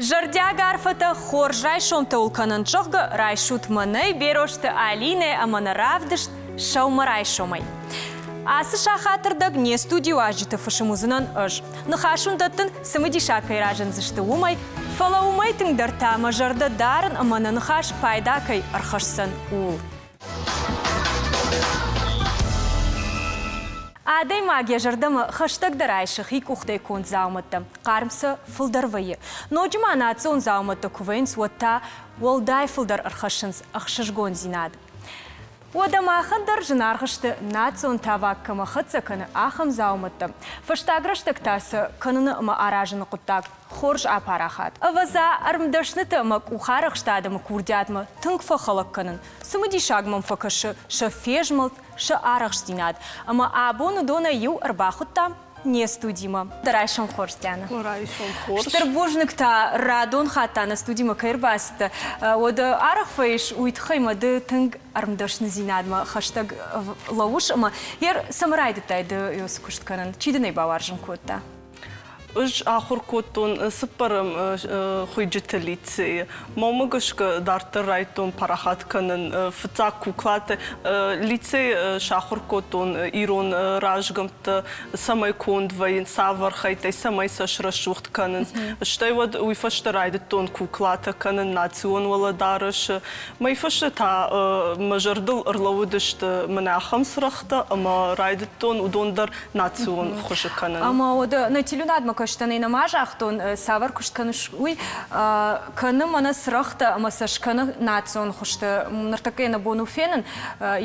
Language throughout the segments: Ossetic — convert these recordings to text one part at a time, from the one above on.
Зӕрдиаг арфӕтӕ хорз райсомтӕ уыл кӕнӕнт, зӕгъгӕ, райсут мӕнӕй Берозты Алинӕ ӕмӕ нӕ равдыст сӕумӕрайсомӕй. Ацы сахатырдӕг не студийы уазджыты фысым уыдзынӕн ӕз. Ныхас уын дӕттын, цымыдисаг кӕй разындзысты, уымӕй, фӕлӕ уымӕй тынгдӕр та мӕ зӕрдӕ дарын ӕмӕ нӕ ныхас пайда кӕй ӕрхӕсдзӕн, ууыл. Адӕймаг йӕ зӕрдӕмӕ хӕстӕгдӕр айсы хи къухтӕй конд дзаумӕттӕ. Хъарм сӕ фылдӕр вӕййы. Ноджы ма национ дзаумӕттӕ куы вӕййынц, уӕд та уӕлдай фылдӕр ӕрхӕссынц ӕхсызгондзинад. Уӕдӕ махӕн дӕр зынаргъ сты национ тӕваг кӕмӕ хӕццӕ кӕны, ахӕм дзаумӕттӕ. Фӕстаг рӕстӕг та сӕ кӕныны ӕмӕ аразыны хъуыддаг хорз апарахат. Ӕвӕдза, ӕрмдӕсныты ӕмӕ къухарӕхст адӕмы курдиатмӕ тынг фӕхӕлӕг кӕнын. Цымыдисаг мӕм фӕкӕсы сӕ фезмӕлд, сӕ арӕхстдзинад. Ӕмӕ абон уыдонӕй иу ӕрбахуыдтам не студимӕ. Райсом хорз, Диана. Райсом хорз. Стыр бузныг та радон хатт та нӕ студимӕ кӕй ӕрбацыдтӕ. Уӕдӕ арӕх фӕис, уый тыххӕй мӕ ды тынг ӕрмдӕсныдзинадмӕ хӕстӕг лӕууыс ӕмӕ йе цӕмӕ райдыдтай ды уыцы куыст кӕнын? Чи дын ӕй бауарзын кодта? Ӕз ахуыр кодтон цыппӕрӕм хуыйджыты лицейы. Мӕнмӕ гӕсгӕ дарддӕр райдыдтон парахат кӕнын фыццаг куклаты. Лицейы сахуыр кодтон ирон разгӕмттӕ, цӕмӕй конд вӕййынц, цавӕр хӕйттӕй, цӕмӕй сӕ срӕсугъд кӕнынц. Стӕй уӕд уый фӕстӕ райдыдтон куклатӕ кӕнын национ уӕлӕдарӕсы. Мӕй фӕстӕ та мӕ зӕрдыл ӕрлӕууыдысты мӕнӕ ахӕм цырӕгътӕ ӕмӕ райдыдтон уыдон дӕр национ хуызы кӕнын. Ӕмӕ уӕдӕ нӕ телеуынадмӕ кӕстӕн нӕма загътон, цавӕр куыст кӕныс, уый кӕны мӕнӕ цырӕгътӕ ӕмӕ сӕ скӕны национ хуызты. Ныртӕккӕ йӕ нӕ бон у фенын.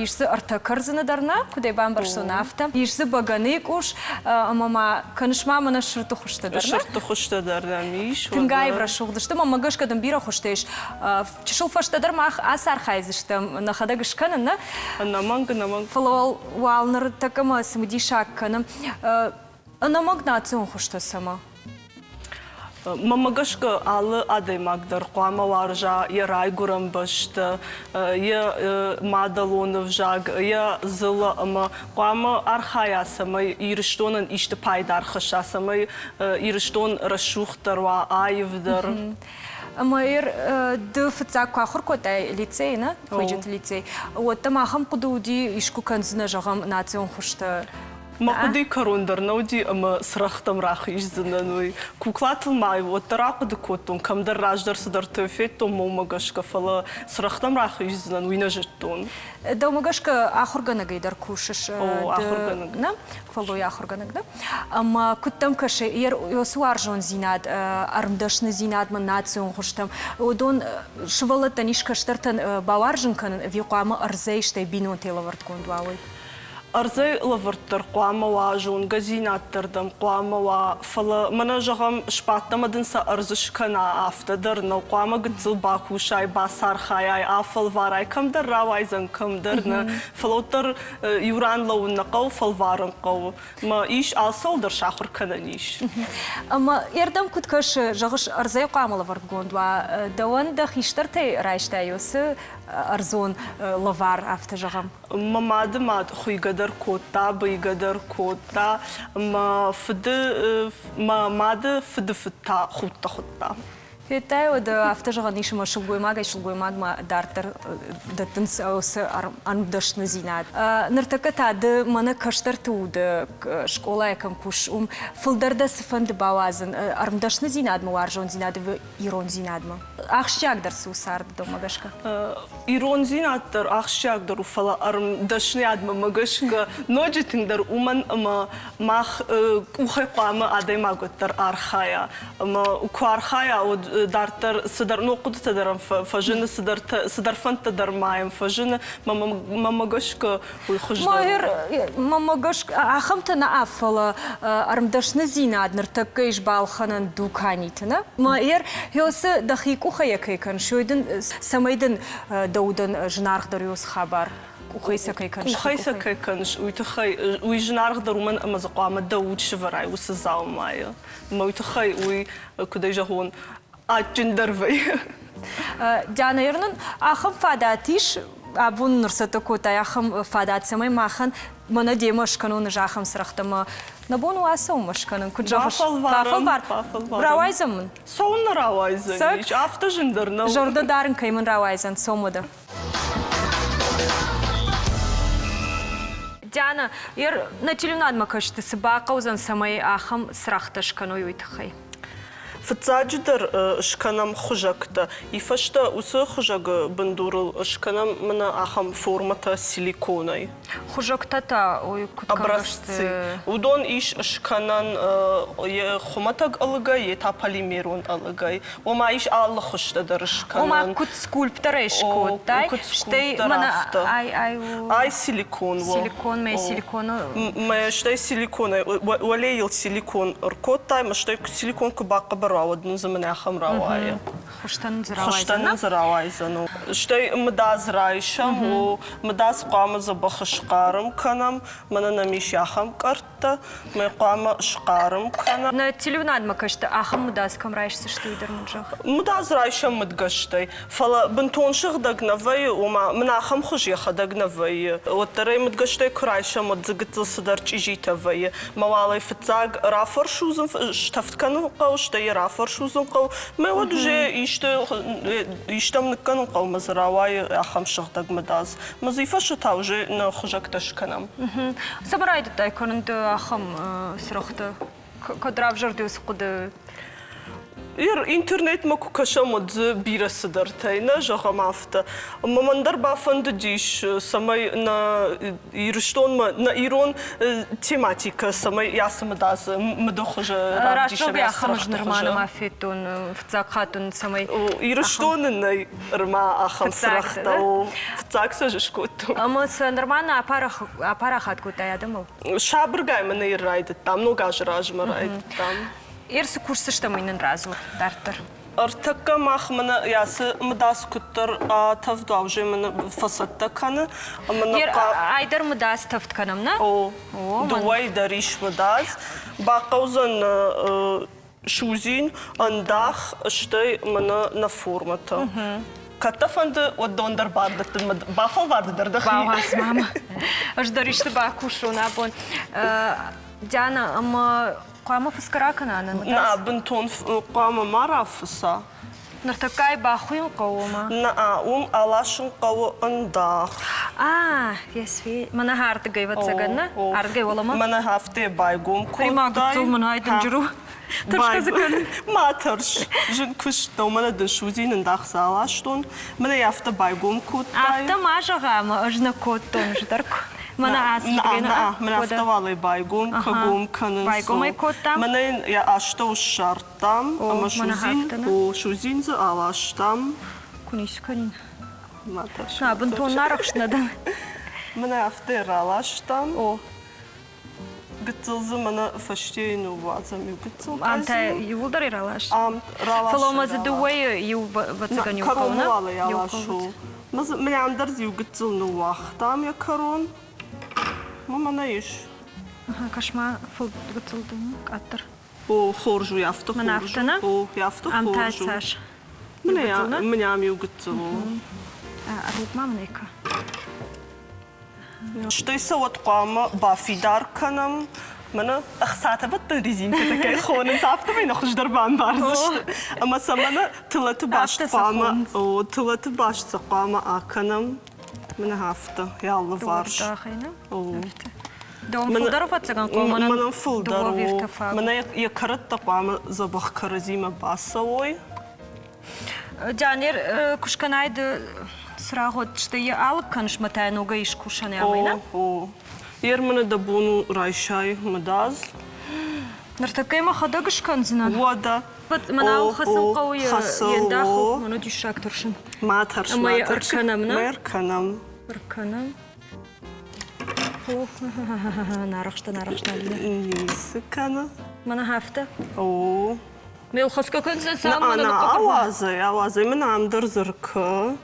Ис дзы ӕртӕ кӕрдзыны дӕр нӕ, куыд ӕй бамбӕрстон, афтӕ. Ис дзы бӕгӕныйы къус ӕмӕ ма кӕныс ма мӕнӕ сырдты хуызтӕ дӕр. Сырдты хуызтӕ дӕр нӕм ис. Тынг аив рӕсугъд сты. Мӕнмӕ гӕсгӕ дын бирӕ хуызтӕ ис. Чысыл фӕстӕдӕр мах ацархайдзыстӕм нӕхӕдӕг скӕнын, нӕ? Ӕнӕмӕнг, ӕнӕмӕнг. Фӕлӕ уал, уал ныртӕккӕ мӕ цымыдисаг кӕны. Ӕнӕмӕнг национ хуызтӕ цӕмӕ? Мӕнмӕ гӕсгӕ, алы адӕймаг дӕр хъуамӕ уарза йӕ райгуырӕн бӕстӕ, йӕ мадӕлон ӕвзаг, йӕ дзыллӕ ӕмӕ хъуамӕ архайа, цӕмӕй Ирыстонӕн исты пайда ӕрхӕсса, цӕмӕй Ирыстон рӕсугъддӕр уа, аивдӕр. Ӕмӕ ды фыццаг куы ахуыр кодтай лицейы, нӕ, Хуыйджыты лицей, уӕд дӕм ахӕм хъуыды уыди, искуы кӕндзынӕ, зӕгъӕм, национ хуызтӕ? Мӕ хъуыдыйы кӕрон дӕр нӕ уыди ӕмӕ цырӕгътӕм рахиздзынӕн уый. Куклатыл ма уӕддӕр ахъуыды кодтон, кӕмдӕр раздӕр цыдӕртӕ федтон мӕнмӕ гӕсгӕ, фӕлӕ цырӕгътӕм рахиздзынӕн, уый нӕ зыдтон. Дӕумӕ гӕсгӕ ахуыргӕнӕгӕй дӕр кусыс? О, ахуыргӕнӕг. Нӕ? Фӕллойы ахуыргӕнӕг дӕ. Ӕмӕ куыд дӕм кӕсы, уыцы уарзондзинад, ӕрмдӕсныдзинадмӕ, национ хуызтӕм, уыдон сывӕллӕттӕн ис кӕстӕртӕн бауарзын кӕнын ӕви хъуамӕ ӕрдзӕй, стӕй бинонтӕй лӕвӕрдгонд уа уый? Ӕрдзӕй лӕвӕрд дӕр хъуамӕ уа, зонгӕдзинад дӕр дӕм хъуамӕ уа, фӕлӕ мӕнӕ, зӕгъӕм, сбадт ӕмӕ дын сӕ ӕрдз скӕна, афтӕ дӕр нӕу. Хъуамӕ гыццыл бакусай, бацархайай, афӕлварай, кӕмдӕр рауайдзӕн, кӕмдӕр нӕ. Фӕлӕ уӕддӕр иу ран лӕууын нӕ хъӕуы, фӕлварын хъӕуы. Мӕ ис алцӕуыл дӕр сахуыр кӕнӕн ис. Ӕмӕ ӕрдӕм куыд кӕсы, зӕгъыс, ӕрдзӕй хъуамӕ лӕвӕрдгонд уа, дӕуӕн дӕ хистӕртӕй райстай уыцы ӕрдзон лӕвар, афтӕ зӕгъӕм? Мӕ мады мад хуыйгӕ дӕр кодта, быйгӕ дӕр кодта. Мӕ фыды, мӕ мады фыды фыд та худтӕ хуыдта. Федтай, уӕд афтӕ зӕгъӕн ис, ӕмӕ сылгоймагӕй сылгоймагмӕ дарддӕр дӕттынц уыцы ӕмдӕсныдзинад. Ныртӕккӕ та ды мӕнӕ кӕстӕрты уды скъолайы кӕм кусыс, уым фылдӕр дӕ цы фӕнды бауадзын ӕрмдӕсныдзинадмӕ, уарзондзинад ӕви ирондзинадмӕ? Ахсджиагдӕр цы у царды дӕумӕ гӕсгӕ? Ирондзинад дӕр ахсджиагдӕр у, фӕлӕ ӕрмдӕсныйадмӕ мӕ гӕсгӕ ноджы тынгдӕр уымӕн ӕмӕ мах къухӕй хъуамӕ адӕймаг уӕддӕр архайа. Ӕмӕ куы архайа, уӕд дарддӕр цыдӕр ног хъуыдытӕ дӕр ӕм фӕзыны, цыдӕр фӕндтӕ дӕр ма йӕм фӕзыны. Мӕнмӕ гӕсгӕ уый хуыздӕр у. Мӕнмӕ гӕсгӕ ахӕмтӕ нӕ, фӕлӕ ӕрмдӕсныдзинад ныртӕккӕ ис балхӕнӕн дуканиты, нӕ? Мӕ Ёсы дӕхи къухӕй кӕй кӕныс, уый дын цӕмӕй дын дӕ удӕн зынаргъдӕр ёсы хабар? Къухӕй сӕ кӕй кӕныс? Къухӕй сӕ кӕй кӕныс, уый тыххӕй уый зынаргъдӕр уымӕн ӕмӕ дзы хъуамӕ дӕ уд сывӕрай уыцы дзаумайы. Ӕмӕ уый тыххӕй уый, куыд ӕй зӕгъон, адджындӕр вӕййы. Диана, нын ахӕм фадат ис. Абон ныр цӕттӕ кодтай ахӕм фадат, цӕмӕй махӕн мӕнӕ демӕ скӕнон ӕз ахӕм цырӕгътӕ ӕмӕ нӕ бон у ацӕуынмӕ скӕнын, куыд зӕгъыс? Бафӕлварӕм. Бафӕлвар. Рауайдзӕн мын? Цӕуылнӕ рауайдзӕн? Афтӕ зындӕр нӕу. Зӕрдӕ дарын, кӕй мын рауайдзӕн, цом уӕдӕ. Диана, ер нӕ телеуынадмӕ кӕсты цы бахъӕудзӕн, цӕмӕй ахӕм цырӕгътӕ скӕной, уый тыххӕй? Фыццаджыдӕр скӕнӕм хуызӕгтӕ. И фӕстӕ уыцы хуызӕгы бындурыл скӕнӕм мӕнӕ ахӕм формӕтӕ силиконӕй. Хуызӕгтӕ та ой, куыд Образцы. Уыдон ис скӕнӕн хуымӕтӕг ӕлыгӕй, йе та полимерон ӕлыгӕй. Ома ис алы хуызтӕ дӕр скӕнӕн. Ома куыд скульпторӕй скодтай, куыд стӕй мӕнӕ ай ай у ай силикон у. Силикон, мӕ силиконы Мӕ стӕй силиконӕй уӕле йыл силикон ӕркодтай, мӕ стӕй силикон куы бахъӕбӕр уа, уӕд нын дзы мӕнӕ ахӕм рауайы. Хуызтӕн дзы рауайдзӕн. Хуызтӕн дзы рауайдзӕн. Стӕй мыдадз райсӕм, о, мыдадз хъуамӕ дзӕбӕх схъарм кӕнӕм, мӕнӕ нӕм ис ахӕм къӕрттӕ, мӕ хъуамӕ схъарм кӕнӕм. Нӕ телеуынадмӕ кӕсты ахӕм мыдадз кӕм райсдзысты, уый дӕр мын зӕгъ. Мыдадз райсӕм мыдгӕстӕй, фӕлӕ бынтон сыгъдӕг нӕ вӕййы, ома мын ахӕм хуыз йӕхӕдӕг нӕ вӕййы. Уӕддӕр ӕй мыдгӕстӕй куы райсӕм, уӕд дзы гыццыл цыдӕр чъизитӕ вӕййы. Мӕ уал ӕй фыццаг рафӕрсудзын, стӕвд кӕнын хъӕуы, стӕй йӕ рафӕрсудзын хъӕуы. Мӕ уӕд уже исты истӕм ныккӕнын хъӕуы, мӕ дзы рауайы ахӕм сыгъдӕг мыдадз. Мӕ дзы фӕстӕ та уже нӕ хуызӕгтӕ скӕнӕм. Цӕмӕ райдыдтай кӕнын ды ахӕм цырӕгътӕ? Кӕд равзӕрди уыцы хъуыды? Интернетмӕ куы кӕсӕм, уӕд дзы бирӕ цыдӕртӕй нӕ зӕгъӕм афтӕ. Ӕмӕ мӕн дӕр бафӕндыдис, цӕмӕй нӕ Ирыстонмӕ, нӕ ирон тематикӕ, цӕмӕй ацы мыдадзы мыды хуызы равдисӕм. Ахӕм ӕз нырма нӕма федтон фыццаг хатт уын цӕмӕй Ирыстоны нӕй нырма ахӕм цырӕгътӕ. Фыццаг сӕ скодтон. Ӕмӕ сӕ нырма нӕ апарахат кодтай адӕмыл? Сабыргай мын ӕй райдыдтам, ног азы размӕ райдыдтам. Ир цы кусдзыстӕм, уый нын радзур дарддӕр. Ӕртӕккӕ мах мӕнӕ ацы мыдадз куыддӕр тӕвдуавзӕй мӕнӕ фӕцӕттӕ кӕны. Ӕмӕ Айдӕр мыдадз тӕвд кӕнӕм, нӕ? О, дыууӕйы дӕр ис мыдадз. Бахъӕудзӕн судзин, ӕндах, стӕй мӕнӕ нӕ формӕтӕ. Кӕд дӕ фӕнды, уӕд дон дӕр бардӕттын, бафӕлварды дӕр дӕхи. Бауадз, мама. Ӕз дӕр исты бакусон абон. Диана, ӕмӕ хъуамӕ фысгӕ ракӕна нӕ Нӕ, бынтон хъуамӕ ма рафыса. Ныртӕккӕ бахуыйын хъӕуы ма? Нӕ, уым аласын хъӕуы ӕндах. А, есви, мӕнӕ ардыгӕй ӕвӕццӕгӕн, нӕ? Ардыгӕй уӕлӕмӕ? Мӕнӕ афтӕ байгом кодтай. Рима гыццыл мын ай дынджыр у. Тӕрсгӕ дзы кӕнын. Ма тӕрс, зын куыст нӕу, мӕнӕ дын судзин ӕндах дзы аластон. Мӕнӕ афтӕ байгом кодтай. Афтӕ ма зӕгъ, ӕмӕ ӕз нӕ кодтон, ӕз дӕр мӕнӕ ацы Мӕнӕ афтӕ уалӕй байгом, кӕгом кӕнынц. Байгом ӕй кодтам. Мӕнӕ йын йӕ астӕу ссардтам ӕмӕ судзин, о, судзин дзы аластам. Куы ницы кӕнин. На, бынтон нарӕхст нӕ дӕн. Мӕнӕ афтӕ раластам. О. Гыццыл дзы мӕнӕ фӕстейы ныууадзӕм иу гыццыл. Ам та иууылдӕр раласт? Ам раласт. Фӕлӕ ма дзы дыууӕйы иу вӕццӕгӕн иу хъӕуы, нӕ? Кӕрон аласу. Мӕнӕ ам дӕр дзы иу гыццыл ныууагътам йӕ кӕрон. Мӕнӕ ис. Кӕс-ма, гыццыл къаддӕр. О, хорз у, афтӕ хорз. Мӕнӕ афтӕ нӕ? О, афтӕ Ам та хорз у. цас? Мӕнӕ ам иу гыццыл у. Ӕрут-ма мын ӕй ка. Стӕй сӕ уӕд хъуамӕ бафидар кӕнӕм. Мӕнӕ ӕхцатӕ бӕттӕн резинкӕтӕ кӕй хонынц, афтӕмӕй нӕ хуыздӕр бамбардзысты. Ӕмӕ сӕ мӕнӕ тылаты баст хъуамӕ, о, тылаты баст сӕ хъуамӕ акӕнӕм. Мӕнӕ афтӕ, йӕ алыварс. О. Дӕуӕн фылдӕр ӕвӕццӕгӕн хъуамӕ Мӕнӕн фылдӕр у. Мӕнӕ йӕ кӕрӕттӕ хъуамӕ дзӕбӕх кӕрӕдзимӕ бацӕуой. Джанер, куы скӕнай ды цырагъуд, стӕй йӕ алыг кӕныс мӕ та ногӕй скусӕн ӕмӕ нӕ? О, Ерманы дӕ бон у райсай мыдадз. Ныртӕккӕ мӕхӕдӕг скӕндзынӕн. Уӕдӕ. Мӕнау хӕцын хъӕуы йе ндахыл, мӕн диссаг тӕрсын. Ма тӕрс, ма тӕрс. Ӕркӕнӕм, нӕ? Ма ӕркӕнӕм. Ӕркӕнӕм. Нарӕхстӕ, нарӕхстӕ, Алинӕ. Ницы кӕны. Мӕнӕ афтӕ. О. Ме лхӕсгӕ кӕндзӕн цалынмӕ На, ауадзай, ауадзай, мын ам дӕр дзыркы.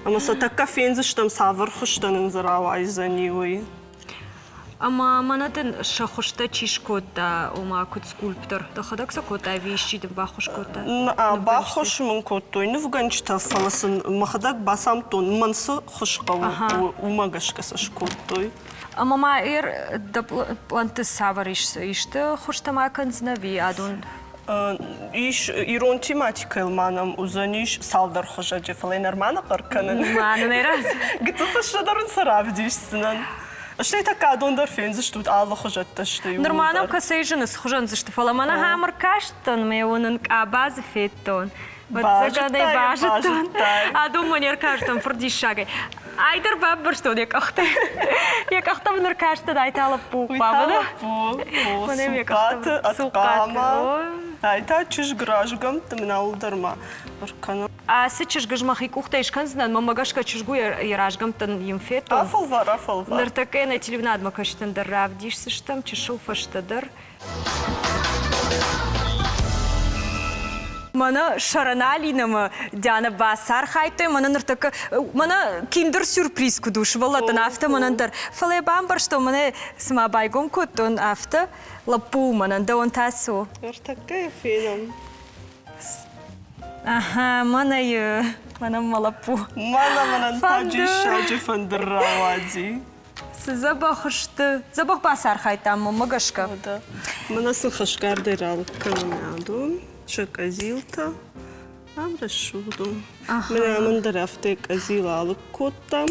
Ӕмӕ сӕ тӕккӕ фендзыстӕм, цавӕр хуызтӕ нын дзы рауайдзӕни, уый. Ӕмӕ мӕнӕ дын сӕ хуызтӕ чи скодта, ома куыд скульптор, дӕхӕдӕг сӕ кодтай ӕви исчи дын баххуыс кодта? Баххуыс мын кодтой нывгӕнджытӕ, фӕлӕ сын мӕхӕдӕг бацамыдтон, мӕн цы хуыз хъӕуы, уымӕ гӕсгӕ сӕ скодтой. Ӕмӕ ма эр дӕ пълӕнтты цавӕр ис? Исты хуызтӕ ма кӕндзынӕ ӕви адон? Ис ирон тематикӕйыл ма нӕм уыдзӕнис цалдӕр хуызӕджы, фӕлӕ нырма нӕ хъӕр кӕнын. Ма нын ӕй раз. Гыццыл фӕстӕдӕр ын сӕ равдисдзынӕн. Стӕй тӕккӕ адон дӕр фендзыстут алы хуызӕттӕ сты. Нырма нӕм кӕцӕй зыны, цы хуызӕн дзы сты, фӕлӕ мӕнӕ ахӕм ӕркастӕн, мӕ уынын къабазы федтон. Ӕвӕццӕгӕн ӕй базыдтон. Адонмӕ не ркастӕн фырдиссагӕй. Ай дӕр бамбӕрстон йӕ къӕхтӕ. Йӕ къӕхтӕм ныр кастӕн, ай та лӕппу. Уый та лӕппу. Цухъаты, ӕдхъама. Ай та чызг разгӕмтты мын ауыл дӕр ма ӕркӕнӕм. Ацы чызг ӕз мӕхи къухтӕй скӕндзынӕн, мӕнмӕ гӕсгӕ чызг у йӕ разгӕмттӕн йын федтон. Афӕлвар, афӕлвар. Ныртӕккӕ нӕ телеуынадмӕ кӕсджытӕн дӕр равдисдзыстӕм чысыл фӕстӕдӕр. Мӕнӕ Шароналинӕмӕ Диана бацархайдтой, мӕнӕ ныртӕккӕ, мӕнӕ киндер-сюрприз куыд у сывӕллӕттӕн, афтӕ мӕнӕн дӕр. Фӕлӕ йӕ бамбӕрстон, мӕнӕ цыма байгом кодтон, афтӕ лӕппу мӕнӕн, дӕуӕн та цы у? Ныртӕккӕ йӕ фенӕм. Ахӕ, мӕнӕ мӕнӕ мӕ лӕппу. Мӕнӕ мӕнӕн та диссаджы фӕндыр рауади. Цы дзӕбӕх сты. Дзӕбӕх бацархайдтам мӕнмӕ гӕсгӕ. Мӕнӕ сын хӕсгардӕй ралыг кӕнын адон, сӕ къӕдзилтӕ. Ам рӕсугъд у. Мӕнӕ мын дӕр афтӕ къӕдзил алыг кодтам.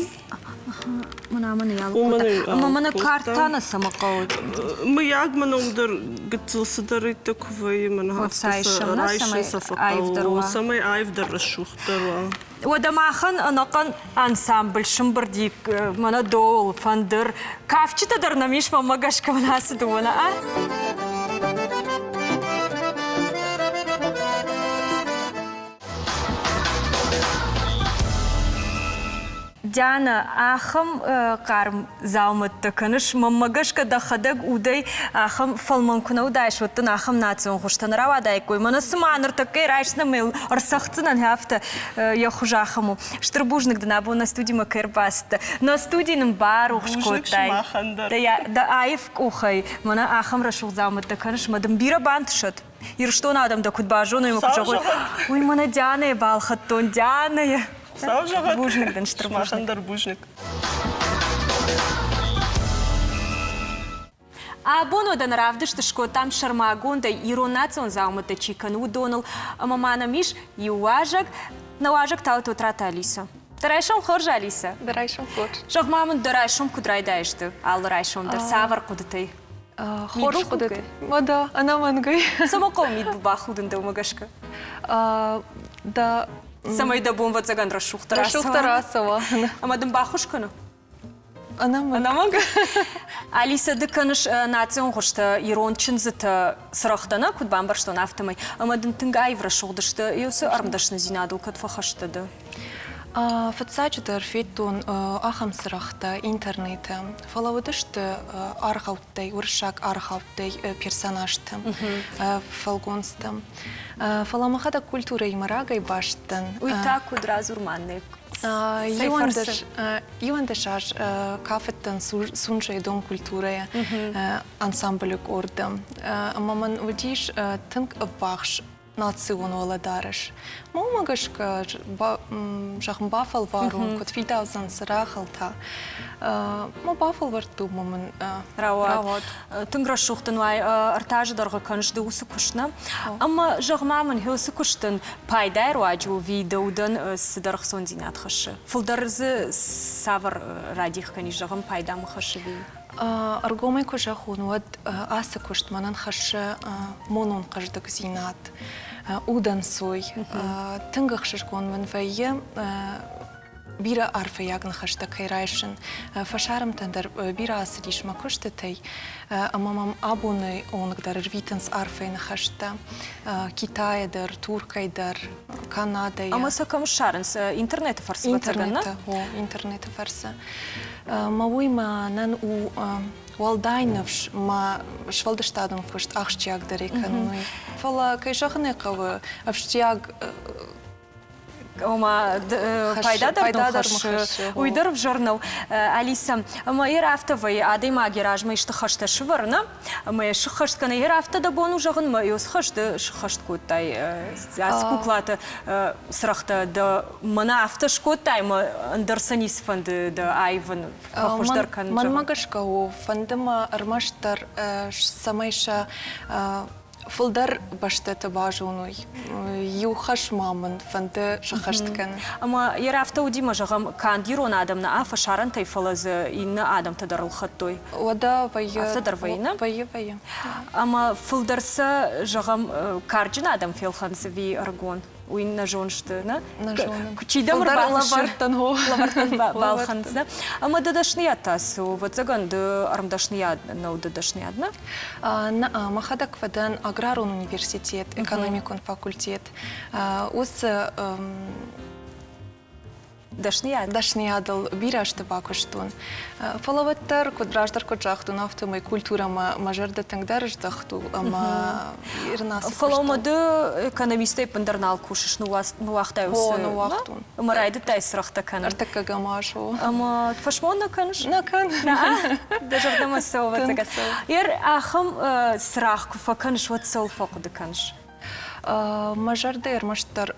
Мӕнӕ мын алыг кодта. Ӕмӕ мӕнӕ кард та нӕ цӕмӕ хъӕуы? Мыййаг мӕ ном дӕр гыццыл цыдӕридтӕ куы вӕййы, мӕнӕ афтӕ райсын сӕ фӕхъӕуы, цӕмӕй аивдӕр рӕсугъддӕр уа. Уӕдӕ махӕн ӕнӕхъӕн ансамбль сымбырди мӕнӕ дол, фӕндыр. Кафджытӕ дӕр нӕм ис, мӕнмӕ гӕсгӕ мын ацы дыууӕ нӕ? Диана, ахӕм хъарм дзаумӕттӕ кӕныс, мӕнмӕ гӕсгӕ дӕхӕдӕг удӕй ахӕм фӕлмӕн куы нӕ уыдаис, уӕд дын ахӕм национ хуызтӕ нӕ рауадаиккой. Мӕнӕ цыма ныртӕккӕ райсдзынӕн ӕмӕ йыл ӕрцӕгъддзынӕн, афтӕ йӕ хуыз ахӕм у. Стыр бузныг дын абон нӕ студимӕ кӕй ӕрбацыдтӕ. Нӕ студи нын барухс кодтай. Дӕ аив къухӕй мӕнӕ ахӕм рӕсугъд дзаумӕттӕ кӕныс ӕмӕ дын бирӕ бантысӕд. Ирыстоны адӕм дӕ куыд базоной ӕмӕ куыд зӕгъой, уый мӕнӕ Дианӕйы балхӕдтон, Дианӕйы. Хуыцау зӕгъӕд. Бузныг дын, стыр бузныг. Сымахӕн дӕр бузныг. Абон уӕдӕ нӕ равдыст скодтам сӕрмагондӕй ирон национ дзаумӕттӕ чи кӕны, уыдоныл. Ӕмӕ ма нӕм ис иу уазӕг, нӕ уазӕг та у Тотраты Алисӕ. Дӕ райсом хорз, Алисӕ. Дӕ райсом хорз. Зӕгъ-ма мын, дӕ райсом куыд райдайыс ды алы райсом дӕр? Цавӕр хъуыдытӕй? Хорз хъуыдытӕ. Уӕдӕ, ӕнӕмӕнгӕй. Цӕмӕ хъӕуы мидбыл бахудын дӕумӕ гӕсгӕ? Дӕ Цӕмӕй дӕ бонвӕццӕгӕн рӕсугъддӕр ацӕуа. Рӕсугъддӕр ацӕуа. Ӕмӕ дын баххуыс кӕны? Ӕнӕмӕнг. Ӕнӕмӕнг. Алисӕ, ды кӕныс национ хуызтӕ, ирон чындзытӕ, цырӕгътӕ нӕ куыд бамбӕрстон, афтӕмӕй. Ӕмӕ дын тынг аив рӕсугъд сты. Еуцы ӕрмдӕсныдзинадыл кӕд фӕхӕст дӕ? Фыццаджыдӕр федтон ахӕм цырӕгътӕ интернеты, фӕлӕ уыдысты аргъӕуттӕй, уырыссаг аргъӕуттӕй персонажтӕ, фӕлгонцтӕ. Фӕлӕ мӕхӕдӕг культурӕимӕ рагӕй баст дӕн. Уый та куыд радзур ма нӕ? 11 аз кафыдтӕн Сунжӕйы дом культурӕйы ансамблы къорды. Ӕмӕ мын уыдис тынг ӕввахс национ уӕлӕдарӕс. Мӕ уымӕ гӕсгӕ, зӕгъын, бафӕлварон, куыд фидаудзӕн цырагъыл та. Мӕ бафӕлвӕрдтон ӕмӕ мын рауад. Тынг рӕсугъд дын уай, ӕртӕ азы дӕргъы кӕныс ды уыцы куыст, нӕ? Ӕмӕ, зӕгъ-ма мын, уыцы куыстӕн пайдайы руаджы у ӕви дӕ удӕн цыдӕр ӕхцондзинад хӕссы? Фылдӕр дзы цавӕр радих кӕнис, зӕгъӕм, пайдамӕ хӕссы ӕви? Ӕргомӕй куы зӕгъон, уӕд ацы куыст мӕнӕн хӕссы монон хъӕздыгдзинад, удӕнцой. Тынг ӕхсызгон мын вӕййы бирӕ арфӕйаг ныхӕстӕ кӕй райсын. Фӕсарӕнтӕн дӕр бирӕ ацыдис мӕ куыстытӕй ӕмӕ мӕм абоны онг дӕр ӕрвитынц арфӕйы ныхӕстӕ. Китайӕ дӕр, Туркӕй дӕр, Канадӕйӕ. Ӕмӕ сӕ кӕм ссарынц? Интернеты фӕрцы? Интернеты, о, интернеты фӕрцы. Мӕ уый мӕнӕн у уӕлдай ныфс, мӕ сфӕлдыстадон куыст ахсджиагдӕрӕй кӕнын. Фӕлӕ, кӕй зӕгъын ӕй хъӕуы, ӕфстиаг Ома пайда дӕр дын хӕссы, уый дӕр ӕвзӕр нӕу. Алиса, ӕмӕ йӕ афтӕ вӕййы, адӕймаг йӕ размӕ исты хӕстӕ сывӕры, нӕ? Ӕмӕ йӕ сыххӕст кӕны. Йӕ афтӕ дӕ бон у зӕгъын, мӕ йӕ хӕсты сыххӕст кодтай ацы куклаты цырӕгътӕ дӕ мӕнӕ афтӕ скодтай, ӕмӕ ӕндӕр сӕ ницы фӕнды дӕ аивын, фӕхуыздӕр кӕнын. Мӕнмӕ гӕсгӕ у, фӕнды мӕ ӕрмӕстдӕр, цӕмӕй сӕ фылдӕр бӕстӕты базоной. Иу хӕс ма мын фӕнды сӕххӕст кӕнын. Ӕмӕ йӕ афтӕ уыди, мӕ зӕгъӕм, канд ирон адӕм нӕ фӕсарӕнтӕй, фӕлӕ дзы иннӕ адӕмтӕ дӕр ӕлхӕдтой. Уӕдӕ вӕййы. Афтӕ дӕр вӕййы, нӕ? Вӕййы, вӕййы. Ӕмӕ фылдӕр сӕ, зӕгъӕм, карджын адӕм фелхӕнынц ӕви ӕрыгон? Уый нӕ зонсты, нӕ? Нӕ зонын. Чи дӕм ӕрбахӕссы? Лӕвӕрттӕн, хо. Лӕвӕрттӕн балхӕнынц, нӕ? Ӕмӕ дӕ дӕсныйад та цы у? Ӕвӕццӕгӕн, ды ӕрмдӕсныйад нӕу дӕ дӕсныйад, нӕ? Нӕ, мӕхӕдӕг фӕдӕн аграрон университет, экономикон факультет. Уыцы Дӕсныйад? Дӕсныйадыл бирӕ азты бакуыстон. Фӕлӕ уӕддӕр, куыд раздӕр куыд загътон, афтӕмӕй культурӕмӕ мӕ зӕрдӕ тынгдӕр здӕхт у ӕмӕ ирын ацы Фӕлӕ ма ды экономистӕй ӕппындӕр нал кусыс, ныууагътай уыцы... О, ныууагътон. Ӕмӕ райдыдтай цырӕгътӕ кӕнын. Ӕртыккӕгӕм аз у. Ӕмӕ фӕсмон нӕ кӕныс? Нӕ кӕнын. Дӕ зӕрдӕмӕ цӕуы, ӕвӕццӕгӕн. Ер ахӕм цырагъ куы фӕкӕныс, уӕд цӕуыл фӕхъуыды кӕныс? Мӕ зӕрдӕ ӕрмӕстдӕр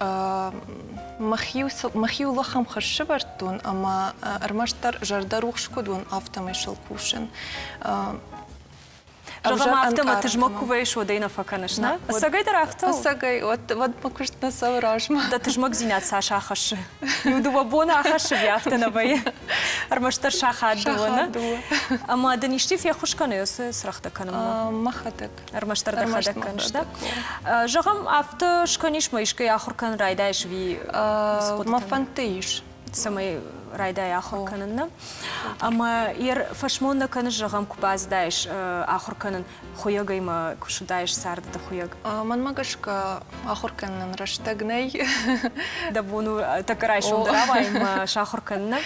мӕхиуыл ахӕм хӕс сӕвӕрдтон, ӕмӕ ӕрмӕстдӕр зӕрдӕрухс куыд уон, афтӕмӕй сыл кусын. Зӕгъӕм, афтӕ мӕ тызмӕг куы вӕййыс, уӕд ӕй нӕ фӕкӕныс, нӕ? Ӕцӕгӕй дӕр афтӕ у? Ӕцӕгӕй, уӕд мӕ куыст нӕ цӕуы размӕ. Дӕ тызмӕгдзинад цас ахӕссы? Иу-дыууӕ боны ахӕссы, ӕви афтӕ нӕ вӕййы? Ӕрмӕстдӕр сахат дыууӕ, нӕ? Ӕмӕ дын исчи феххуыс кӕны уыцы цырӕгътӕ кӕнынмӕ? Мӕхӕдӕг. Ӕрмӕстдӕр дӕхӕдӕг кӕныс, да? Зӕгъӕм, афтӕ скӕнис мӕ искӕй ахуыр кӕнын райдайыс ӕви Мӕ фӕндтӕ ис. Цӕмӕй райдай ахуыр кӕнын, нӕ? Ӕмӕ ер фӕсмон нӕ кӕныс, зӕгъӕм, куы базыдаис ахуыр кӕнын хуыйӕгӕй мӕ куы суыдаис царды дӕ хуыйӕг? Мӕнмӕ гӕсгӕ, ахуыр кӕнынӕн рӕстӕг нӕй. Дӕ бон у тӕккӕ райсом дӕр ауайын мӕ сахуыр кӕнын,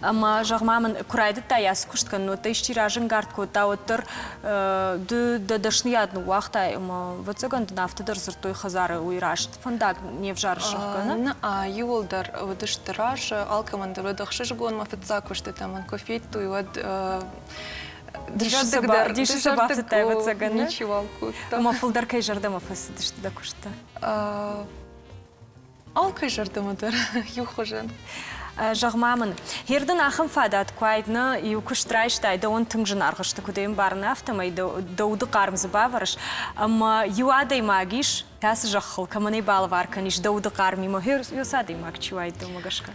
Ӕмӕ, зӕгъ-ма мын, куы райдыдтай ацы куыст кӕнын, уӕд дӕ исчи разӕнгард кодта, уӕддӕр ды дӕ дӕсныйад ныууагътай ӕмӕ, ӕвӕццӕгӕн дын афтӕ дӕр дзырдтой хӕдзары, уый раст фӕндаг не взарыс, зӕгъгӕ, нӕ? Нӕ, иууылдӕр уыдысты разы, алкӕмӕн дӕр уыд ӕхсызгон. Мӕ фыццаг куыстытӕ мын куы федтой, уӕд дызӕрдыг дӕр дисы сӕ бафтыдтай, ӕвӕццӕгӕн, нӕ? Ничиуал кодта. Ӕмӕ фылдӕр кӕй зӕрдӕмӕ фӕцыдысты дӕ куысттӕ? Алкӕй зӕрдӕмӕ дӕр иухуызӕн. Зӕгъ-ма мын, гьер дын ахӕм фадат куы уаид, нӕ иу куыст райстай, дӕуӕн тынг зынаргъ сты, куыд ӕй ӕмбарын, афтӕмӕй дӕ уды хъарм дзы бавӕрыс, ӕмӕ иу адӕймаг ис, кӕцы зӕххыл, кӕмӕн ӕй балӕвар кӕнис дӕ уды хъармимӕ, гьер уыцы адӕймаг чи уаид дӕумӕ гӕсгӕ?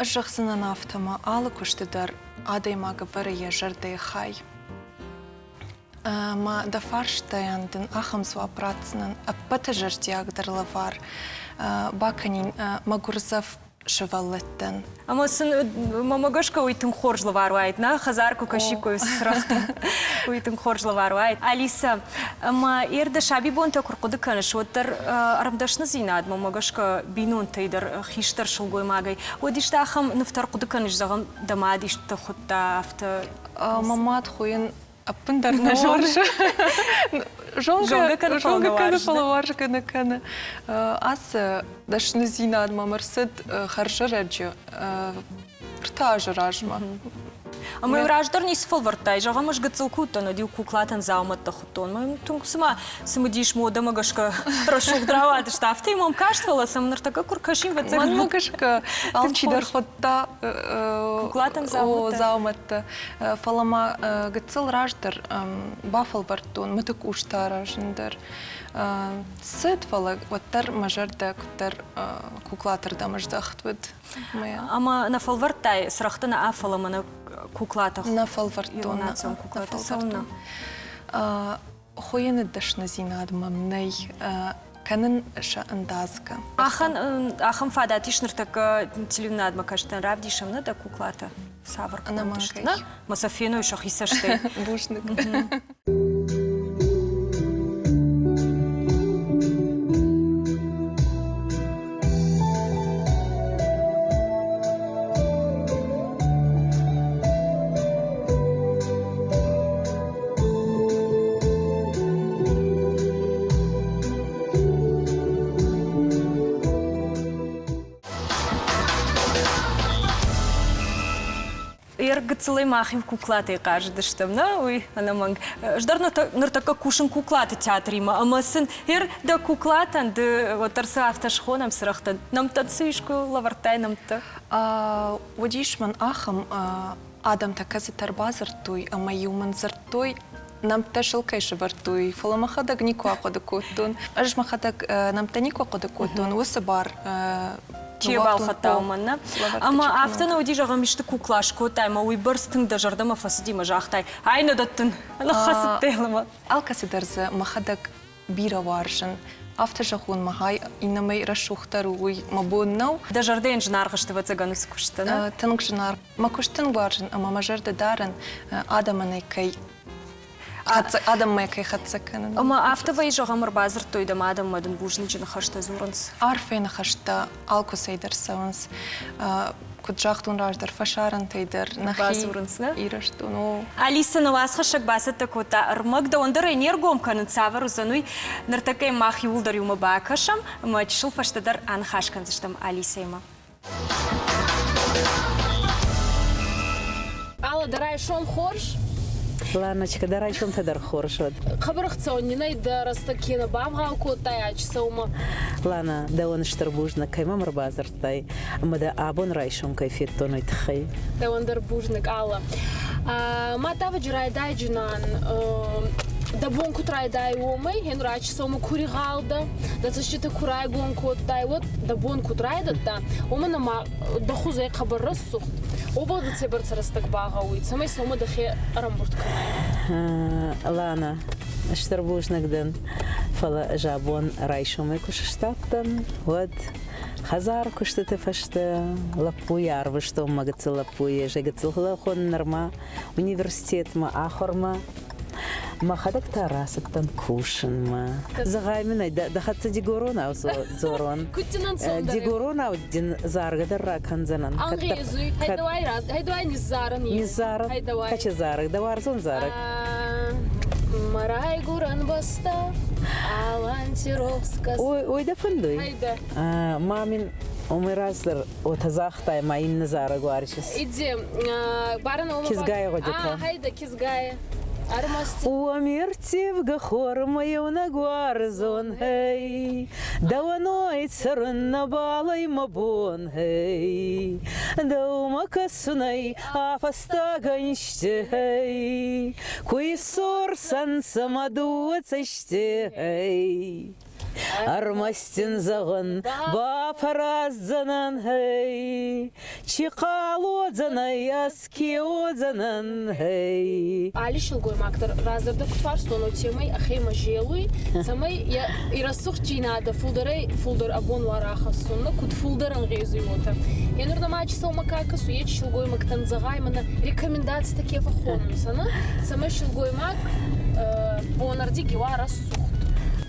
Ӕз зӕгъдзынӕн афтӕ, алы куысты дӕр адӕймаг ӕвӕры йӕ зӕрдӕйы хай. Ӕмӕ дӕ фарстайӕн дын ахӕм дзуапп ратдзынӕн: ӕппӕты зӕрдиагдӕр лӕвар бакӕнин мӕгуырдзӕф сывӕллӕттӕн. Ӕмӕ сын мӕмӕ гӕсгӕ уый тынг хорз лӕвар уаид, нӕ хӕдзар куы кӕсиккой цырӕгътӕ, уый тынг хорз лӕвар уаид. Алисӕ, ӕмӕ ер дӕ сабибонтӕ куы рхъуыды кӕныс, уӕддӕр ӕрмдӕсныдзинад, мӕмӕ гӕсгӕ, бинонтӕй дӕр хистӕр сылгоймагӕй, уӕд исты ахӕм нывтӕ рхъуыды кӕныс, зӕгъӕм, дӕ мад исты хуыдта, афтӕ? Мӕ мад хуыйын ӕппындӕр нӕ уарзы. Зонгӕ кӕны, фӕлӕ уарзгӕ нӕ кӕны. Ацы дӕсныдзинад мӕм ӕрцыд хӕрзӕрӕджы ӕртӕ азы размӕ. Ӕмӕ раздӕр ницы фӕлвӕрдтай? Зӕгъӕм, ӕз гыццыл куы уыдтӕн, уӕд-иу куклатӕн дзаумӕттӕ хуыдтон. Мӕ тынг цыма цымыдис модӕмӕ гӕсгӕ рӕсугъд рауадысты. Афтӕ мӕм каст, фӕлӕ сӕм ныртӕккӕ куы ркӕсин, ӕвӕццӕгӕн. Мӕнмӕ гӕсгӕ алчидӕр хуыдта куклатӕн дзаумӕттӕ. Фӕлӕ ма гыццыл раздӕр бафӕлвӕрдтон мыды къустӕ аразын дӕр. Цыд, фӕлӕ уӕддӕр мӕ зӕрдӕ куыддӕр куклатырдӕм здӕхт уыд. Ӕмӕ нӕ фӕлвӕрдтай цырӕгъты нӕ, фӕлӕ мӕнӕ куклатӕ. Нӕ фӕлвӕрдтон. Национ куклатӕ цӕуылнӕ? Хуыйыны дӕсныдзинад мӕм нӕй, кӕнын сӕ ӕндадзгӕ. Ахӕм фадат ис ныртӕккӕ телеуынадмӕ кӕсджытӕн равдисӕм нӕ дӕ куклатӕ? Цавӕр конд сты, нӕ? Мӕ сӕ феной сӕхи цӕстӕй. Бузныг. Гыццылӕй мах-иу куклатӕй хъазыдыстӕм, нӕ? Уый ӕнӕмӕнг. Ӕз дӕр ныртӕккӕ кусын куклаты театримӕ ӕмӕ сын ер дӕ куклатӕн ды уӕддӕр цы афтӕ схонӕм цырӕгътӕн, нӕмттӕ цы искуы лӕвӕрдтай нӕмттӕ? Уыдис мын ахӕм адӕмтӕ, кӕцытӕ ӕрбадзырдтой ӕмӕ-иу мын дзырдтой, нӕмттӕ сыл кӕй сӕвӕрдтой, фӕлӕ мӕхӕдӕг никуы ахъуыды кодтон. Ӕз мӕхӕдӕг нӕмттӕ никуы ахъуыды кодтон, уыцы бар Чи балхӕдта уымӕн, нӕ? Ӕмӕ афтӕ нӕ уыди, зӕгъӕм, исты кукла скодтай ӕмӕ уыйбӕрц тынг дӕ зӕрдӕмӕ фӕцыди ӕмӕ загътай, ай нӕ дӕттын, ныххӕцыдтӕ йыл. Алкӕцыдӕр дзы мӕхӕдӕг бирӕ уарзын. Афтӕ зӕгъон, мӕхай иннӕмӕй рӕсугъддӕр у, уый мӕ бон нӕу. Дӕ зӕрдӕйӕн зынаргъ сты, ӕвӕццӕгӕн, уыцы куысты, нӕ? Тынг зынаргъ. Мӕ куыст тынг уарзын ӕмӕ мӕ зӕрдӕ дарын, адӕмӕн ӕй кӕй адӕммӕ кӕй хӕццӕ кӕнын. Ӕмӕ афтӕ вӕййы, зӕгъӕм, ӕрбадзырдтой дӕм адӕммӕ дын бузныджы ныхӕстӕ дзурынц? Арфӕйы ныхӕстӕ алкуыцӕй дӕр цӕуынц. Куыд загътон раздӕр, фӕсарӕнтӕй дӕр нӕхи Бадзурынц, нӕ? Ирыстон, о. Алиса нӕ уацхӕссӕг бацӕттӕ кодта ӕрмӕг, дӕуӕн дӕр ӕй не ргом кӕнын, цавӕр уыдзӕн, уый. Ныртӕккӕ мах иууылдӕр иумӕ бакӕсӕм ӕмӕ чысыл фӕстӕдӕр аныхас кӕндзыстӕм Алисӕимӕ. Алла, дӕ райсом хорз? Ланочка, дӕ райсомтӕ дӕр хорз уӕд. Хъӕбӕрхцӕуӕн нин ӕй дӕ рӕстӕг ке нӕ бавгъау кодтай ачсӕумӕ. Лана, дӕуӕн стыр бузныг, кӕй мӕм ӕрбадзырдтай ӕмӕ дӕ абон райсом кӕй федтон, уый тыххӕй. Дӕуӕн дӕр бузныг, Алла. Ма тавӕджы райдайджынӕн дӕ бон куд райдай, уомӕй хен рачсӕумӕ ку ригъал дӕ, дӕ цӕститӕ ку райгон кодтай, уӕд дӕ бон куд райдӕдта, уомӕн ӕма дӕ хузӕй хъӕбӕр рӕсугъд. Уобӕл дӕ цӕйбӕрцӕ рӕстӕг багъӕуй, цӕмӕй сӕумӕ дӕхе ӕрӕмбурд кӕнай? Лана, стыр бузныг дын, фӕлӕ ӕз абон райсомӕй куы сыстадтӕн, уӕд хӕдзары куыстыты фӕстӕ лӕппуйы арвыстон мӕ гыццыл лӕппуйы, ӕз гыццыл лӕхъуын нырма университетмӕ ахуырмӕ. Мӕхӕдӕг та рацыдтӕн кусынмӕ. Зӕгъай мын ӕй, дӕ хӕццӕ дигоронау дзорон. Дигоронау дин заргӕ дӕр ракӕндзӕнӕн. Ангъезуй, хайдауай хайдауай низзарӕн. Низзарӕн? Кӕчи зарӕг, дӕ уарзон зарӕг? Мӕ райгуырӕн бӕстӕ, Алантировска. Ой, ой дӕ фӕндуй? Хайда. Ма мин омӕ раздӕр Отӕ загътай ма иннӕ зарӕг уарзис. Иди, баран Кизгай гъудитӕ. Хайда, кизгай. Ӕрмӕст. Уоми ӕрттевгӕ хормӕ еунӕг уарзон, гьей, Дӕуӕн ой цӕрун нӕбал ӕй мӕ бон, гьей. Дӕумӕ кӕсунӕй а фӕстаг ӕнзти, гьей, Ку иссорсӕнцӕ мӕ дууӕ цӕсти, гьей. Ӕрмӕст ын зӕгъын, бафӕраздзӕнӕн, гьей, Чи хъал уодзӕнӕй, ӕз ке уодзӕнӕн, гьей. Алли силгоймаг дӕр разӕрдӕ куд фарстон, уотемӕй ӕхемӕ зелуй, цӕмӕй е ирӕсугъддзийнадӕ фулдӕрӕй фулдӕр ӕ бон уа рахӕссун, куд фулдӕр ӕнгъезуй, уотӕ. Е нур нӕма чисӕумӕ ка кӕсуй, еци силгоймӕгтӕн зӕгъай, мӕнӕ рекомендацитӕ ке фӕххонунцӕ, цӕмӕй силгоймаг бонӕрдиги уа рӕсугъд.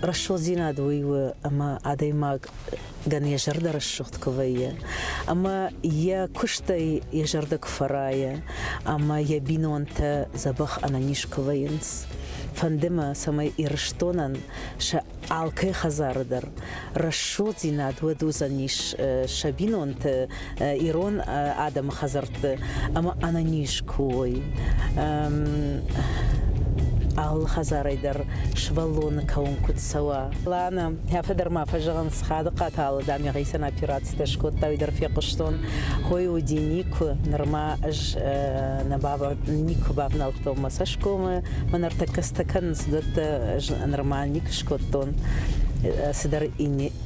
Рӕсугъддзинад уый у, ӕмӕ адӕймагӕн йӕ зӕрдӕ рӕсугъд куы вӕййы, ӕмӕ йӕ куыстӕй йӕ зӕрдӕ куы фӕрайы, ӕмӕ йӕ бинонтӕ дзӕбӕх ӕнӕниз куы вӕййынц. Фӕнды мӕ, цӕмӕй Ирыстонӕн сӕ алкӕй хӕдзары дӕр рӕсугъддзинад уӕд уыдзӕнис сӕ бинонты ирон адӕмы хӕдзӕртты ӕмӕ ӕнӕниз куы уой. Алы хӕдзарӕй дӕр сывӕллоны кӕуын куыд цӕуа. Лана, афтӕ дӕр ма фӕзӕгъынц, Хадыхъаты алы дам йӕхицӕн операцитӕ скодта, уый дӕр фехъуыстон. Хой уыди никуы, нырма ӕз нӕ никуы бавнӕлдтон мӕ цӕсгомы, мӕ ныртӕккӕ цытӕ кӕнынц, уыдӕттӕ ӕз нырма никуы скодтон. Цыдӕр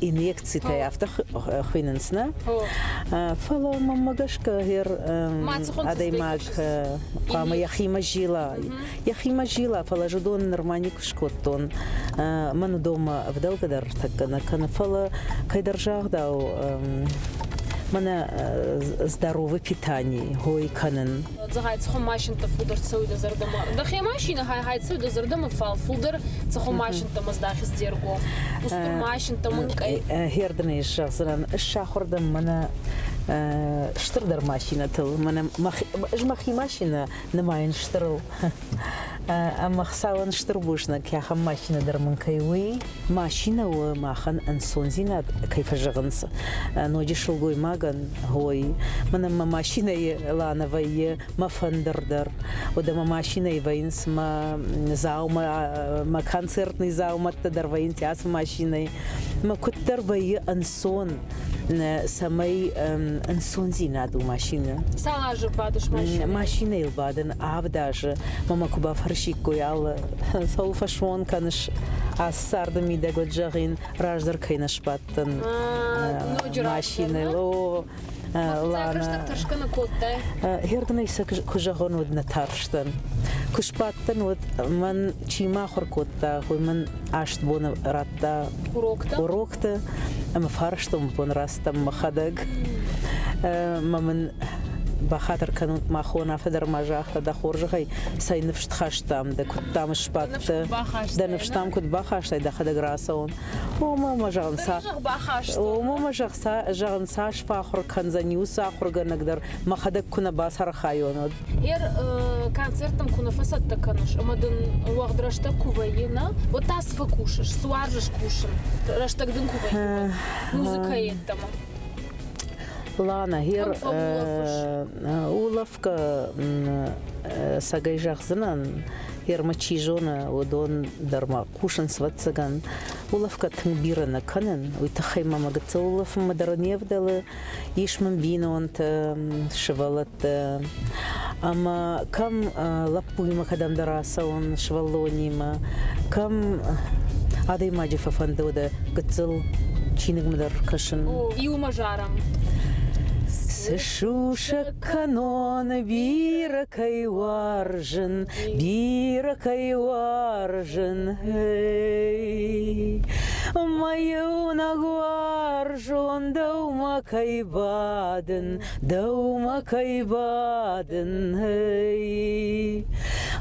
инъекцитӕй афтӕ хуыйнынц, нӕ? Фӕлӕ мӕнмӕ гӕсгӕ гъер адӕймаг хъуамӕ йӕхимӕ зила. Йӕхимӕ зила, фӕлӕ ӕз уыдон нырма никуы скодтон. Мӕн уыдонмӕ ӕвдӕлгӕ дӕр тӕккӕ нӕ кӕны, фӕлӕ кӕйдӕр загъдау мӕнӕ здоровый питание хой кӕнын. Зӕгъай, цӕхуӕн машинтӕ фулдӕр цӕуй дӕ зӕрдӕмӕ? Дӕхе машинӕ хай-хай цӕуй дӕ зӕрдӕмӕ, фал фулдӕр цӕхуӕн машинтӕмӕ здахис де ргом? Устур машинтӕ мӕнкъӕй? Хердынӕй зӕгъдзынӕн, сахуыр дӕн мӕнӕ стырдӕр машинӕтыл. Мӕнӕ ӕз мӕхи машинӕ нымайын стырыл. Ӕмӕ Хуыцауӕн стыр бузныг, ахӕм машинӕ дӕр мын кӕй уый. Машинӕ у махӕн ӕнцондзинад кӕй фӕзӕгъынц ноджы сылгоймагӕн, ой, мӕнӕн мӕ машинӕйы Лана вӕййы мӕ фӕндыр дӕр. Уӕдӕ мӕ машинӕйы вӕййынц мӕ дзаумӕ, мӕ концертный дзаумӕттӕ дӕр вӕййынц ацы машинӕйы. Мӕ куыддӕр вӕййы ӕнцон, цӕмӕй ӕнцондзинад у машинӕ. Цал азы бадыс машинӕйыл? Машинӕйыл бадын авд азы. Мӕ куы бафӕрсиккой алы, цӕуыл фӕсмон кӕныс ацы царды мидӕг, уӕд зӕгъин, раздӕр кӕй нӕ сбадтӕн машинӕйыл. О, Фыццаг рӕстӕг тӕрсгӕ нӕ кодтай? Хердынӕй сӕ куы зӕгъон, уӕд нӕ тарстӕн. Куы сбадтӕн, уӕд мӕн чи ма ахуыр кодта, уый мын аст боны радта уроктӕ, уроктӕ ӕмӕ фарстон бон рацыдтӕн мӕхӕдӕг. Мӕ мын бахатыр кӕнут, махон афтӕ дӕр ма загъта, дӕ хорзӕхӕй цӕй ныфс хастам дӕ, куыд дӕм сбадтӕ, дӕ ныфс дӕм куыд бахастай, дӕхӕдӕг рацӕуон. Ома мӕ зӕгъын, ома мӕ зӕгъын, цас фӕахуыр кӕндзӕн уыцы ахуыргӕнӕг дӕр, мӕхӕдӕг куы нӕ бацархайон, уӕд. Ер концерттӕм куы нӕ фӕцӕттӕ кӕныс ӕмӕ дын уӕгъд рӕстӕг куы вӕййы, нӕ, уӕд та цы фӕкусыс, цы уарзыс кусын, рӕстӕг дын куы вӕййы, уӕд музыкӕйы йеддӕмӕ? Лана, хер улӕфгӕ сагӕй зӕгъдзынӕн, ермӕ чи зоны, уыдон дӕр ма хъусынц, ӕвӕццӕгӕн. Улӕфгӕ тынг бирӕ нӕ кӕнын, уый тыххӕй мӕ мӕ гыццыл улӕфынмӕ дӕр не вдӕлы. Ис мын бинонтӕ, сывӕллӕттӕ. Ӕмӕ кӕм лӕппуимӕ кӕдӕмдӕр ацӕуын, сывӕллонимӕ, кӕм адӕймаджы фӕфӕнды уӕдӕ гыццыл чиныгмӕ дӕр кӕсын. О, иумӕ зарӕм. Цы сусӕг кӕнон, бирӕ кӕй уарзын, бирӕ кӕй уарзын, эй. Мӕ иунӕг уарзон дӕумӕ кӕй бадын, дӕумӕ кӕй бадын, эй.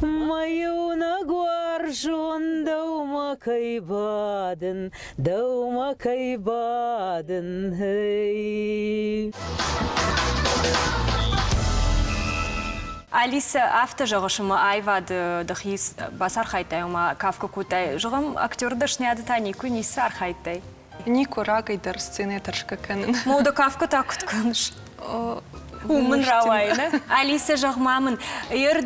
Мӕ иунӕг уарзон дӕумӕ кӕй бадын, дӕумӕ кӕй бадын, эй. Алисӕ, афтӕ зӕгъыс, ӕмӕ аивады дӕхи бацархайдтай, ома кафгӕ кодтай. Зӕгъӕм, актеры дӕсныйады та никуы ницы архайдтай? Никуы рагӕй дӕр сценӕйы тӕрсгӕ кӕнын. Мода кафгӕ та куыд кӕныс? Уым мын рауайы, нӕ? Алисӕ, зӕгъ-ма мын, ер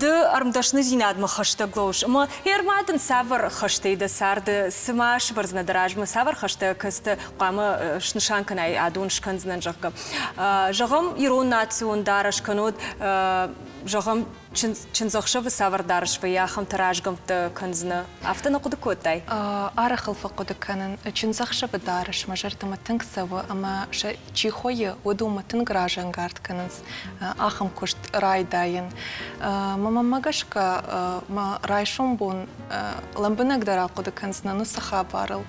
ды ӕрмдӕсныдзинадмӕ хӕстӕг лӕууыс ӕмӕ ер ма дын цавӕр хӕстӕй дӕ царды цы ма сывӕрдзынӕ дӕ размӕ, цавӕр хӕстӕ кӕцытӕ хъуамӕ снысан кӕнай, адон скӕндзынӕн, зӕгъгӕ. Зӕгъӕм, ирон национ дарӕс кӕнод, зӕгъӕм, чындзӕхсӕвы цавӕр дарӕс вӕййы, ахӕмтӕ разгӕмттӕ кӕндзынӕ. Афтӕ нӕ хъуыды кодтай? Арӕх ыл фӕхъуыды кӕнын. Чындзӕхсӕвы дарӕс мӕ зӕрдӕмӕ тынг цӕуы ӕмӕ сӕ чи хойы, уыдонмӕ тынг разӕнгард кӕнынц ахӕм куыст райдайын. Мӕ мӕнмӕ гӕсгӕ, мӕ райсом бон лӕмбынӕгдӕр ахъуыды кӕндзынӕн уыцы хабарыл.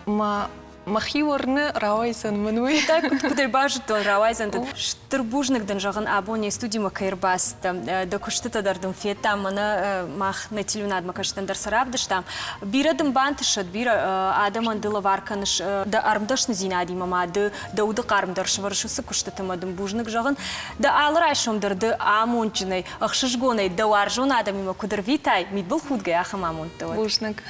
Мӕ мӕхи уырны, рауайдзӕн мын уый. Куыд куыдӕй базыдтон, рауайдзӕн дын. Стыр бузныг дын зӕгъын, абон не студимӕ кӕй ӕрбацыдтӕ. Дӕ куыстытӕ дӕр дын федтам, мӕнӕ мах нӕ телеуынадмӕ кӕсджытӕн дӕр сӕ равдыстам. Бирӕ дын бантысӕд, бирӕ адӕмӕн ды лӕвар кӕныс дӕ ӕрмдӕсныдзинадимӕ ма ды дӕ уды хъарм дӕр сывӕрыс уыцы куыстыты ӕмӕ дын бузныг зӕгъын. Дӕ алы райсом дӕр ды амондджынӕй, ӕхсызгонӕй дӕ уарзон адӕмимӕ куыд ӕрвитай, мидбылхудгӕ ахӕм амонд дӕ уӕд. Бузныг.